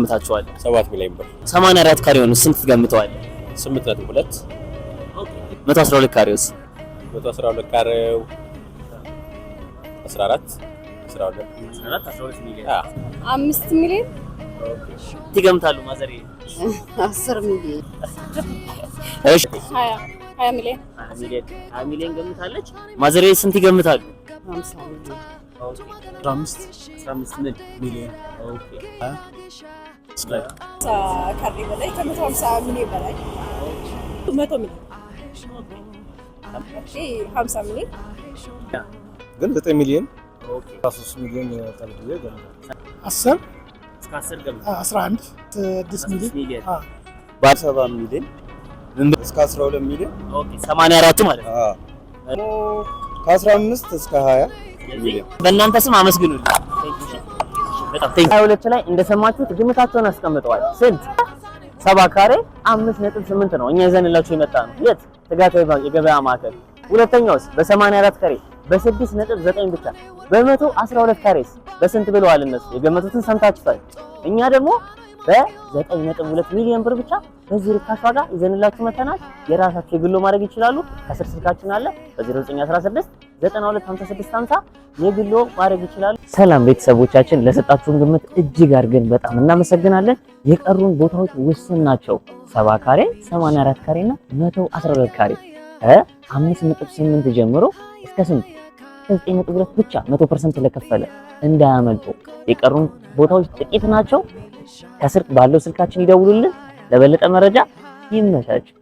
ገምታችኋል? 7 ሚሊዮን ብር። 84 ካሬውን ስንት ትገምተዋል? 8.2። 112 ካሬውስ? 112 ካሬው 14 12። 14 12 ሚሊዮን። አዎ። 5 ሚሊዮን። ትገምታሉ ማዘር? 10 ሚሊዮን። እሺ። 20 ሚሊዮን። 20 ሚሊዮን፣ 20 ሚሊዮን ገምታለች። ማዘር ስንት ይገምታሉ? 50 ሚሊዮን። 15። 15 ምን? ሚሊዮን። Okay። ካሬ በላይ ከ150 ሚሊዮን በላይ፣ 100 ሚሊዮን፣ 50 ሚሊዮን። ግን 9 ሚሊዮን። Okay። 13 ሚሊዮን ይወጣል ብዬ ገምታለሁ። 10። እስከ 10 ገምት። 11፣ 6 ሚሊዮን። ሚሊዮን። 7 ሚሊዮን እስከ 12 ሚሊዮን። Okay፣ 84ቱ ማለት ነው። ከ15 እስከ 20 ሚሊዮን። በእናንተ ስም አመስግኑልኝ። በጣም thank። 22 ላይ እንደሰማችሁት ግምታቸውን አስቀምጠዋል። ስንት? 70 ካሬ 5.8 ነው። እኛ ይዘንላችሁ የመጣ ነው። የት? ትጋት የገበያ ማዕከል። ሁለተኛውስ በ84 ካሬ በ6.9 ብቻ። በ112 ካሬስ በስንት ብለዋል እነሱ? የገመቱትን ሰምታችኋል። እኛ ደግሞ በ9.2 ሚሊዮን ብር ብቻ በዚህ ርካሽ ዋጋ ይዘንላችሁ መተናል። የራሳቸው የግሎ ማድረግ ይችላሉ። ከስር ስልካችን አለ፣ በ0916 92 56 50 የግሎ ማድረግ ይችላሉ። ሰላም ቤተሰቦቻችን፣ ለሰጣችሁን ግምት እጅግ አድርገን በጣም እናመሰግናለን። የቀሩን ቦታዎች ውስን ናቸው። 70 ካሬ፣ 84 ካሬ እና 112 ካሬ ከ5.8 ጀምሮ እስከ ስንት? እስከ 9.2 ብቻ 100% ለከፈለ እንዳያመልጡ። የቀሩን ቦታዎች ጥቂት ናቸው። ከስር ባለው ስልካችን ይደውሉልን። ለበለጠ መረጃ ይመቻችሁ።